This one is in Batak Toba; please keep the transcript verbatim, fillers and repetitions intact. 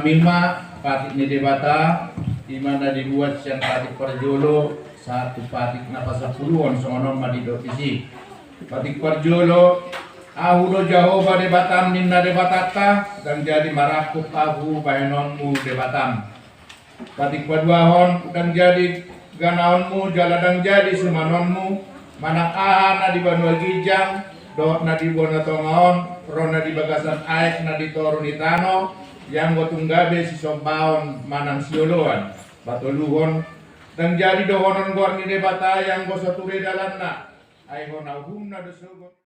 Ima patik ni Debata, ima na dibuat sian patik parjolo sahat tu patik na pasampuluhon, songon on ma didok disi. Patik parjolo, Ahu do Jahowa Debatam, ninna Debatanta, ndang jadi marangkup Ahu bahenonmu Debatam. Patik paduahon, ndang jadi ganaonmu jala ndang jadi sumanonmu manang aha na di banua ginjang dohot na di banua tonga on, ro na di bagasan aek na di toru ni tano, ianggo tung gabe sisombaon manang sioloan. Patoluhon, ndang jadi dohonon goar ni Debata ianggo so ture dalanna, ai hona uhumna do sogot.